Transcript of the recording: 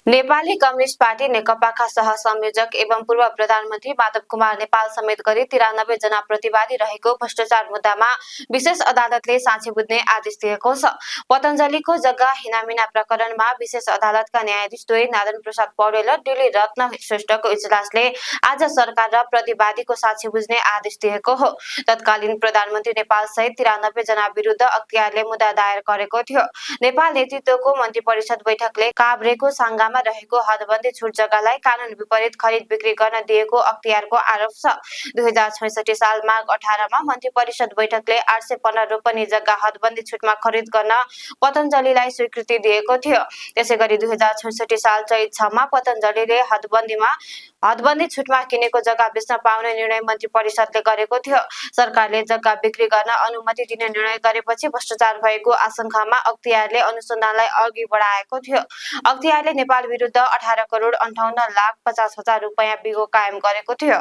Nepali communist party नेकपाका सहसंयोजक एवं पूर्व प्रधानमन्त्री माधव कुमार नेपाल समेत गरी 93 जना प्रतिवादी रहेको भ्रष्टाचार मुद्दामा विशेष अदालतले साँची बुझ्ने आदेश दिएको छ। पतञ्जलिको जग्गा हिनामिना प्रकरणमा विशेष अदालतका न्यायाधीश द्वय नारायण प्रसाद पौडेल र डीली रत्न श्रेष्ठको इजलासले आज सरकार र प्रतिवादीको साँची बुझ्ने आदेश दिएको हो। तत्कालीन प्रधानमन्त्री नेपाल सहित 93 जना विरुद्ध अख्तियारले मुद्दा दायर गरेको थियो। नेपाल नेतृत्वको मन्त्री परिषद बैठकले काभ्रेको साङ्गामा रहेको हदबन्दी छुट जग्गालाई कानून विपरीत खरिद बिक्री गर्न दिएको अख्तियारको आरोप छ। 2066 साल माघ 18 मा मन्त्री परिषद बैठकले 815 रोपनी जग्गा हदबन्दी छुटमा खरिद गर्न पतञ्जलिलाई स्वीकृति दिएको थियो। त्यसैगरी 2066 साल चैत 6 मा पतञ्जलिले हदबन्दी छुटमा किनेको जग्गा बेच्न पाउने निर्णय मन्त्री परिषदले गरेको थियो। सरकारले जग्गा बिक्री गर्न अनुमति दिने निर्णय गरेपछि भ्रष्टाचार भएको आशंकामा अख्तियारले अनुसन्धानलाई अघि बढाएको थियो। अख्तियारले नेपाल विरुद्ध 18 करोड 58 लाख 50 हजार रुपैयाँ बिगो कायम गरेको थियो।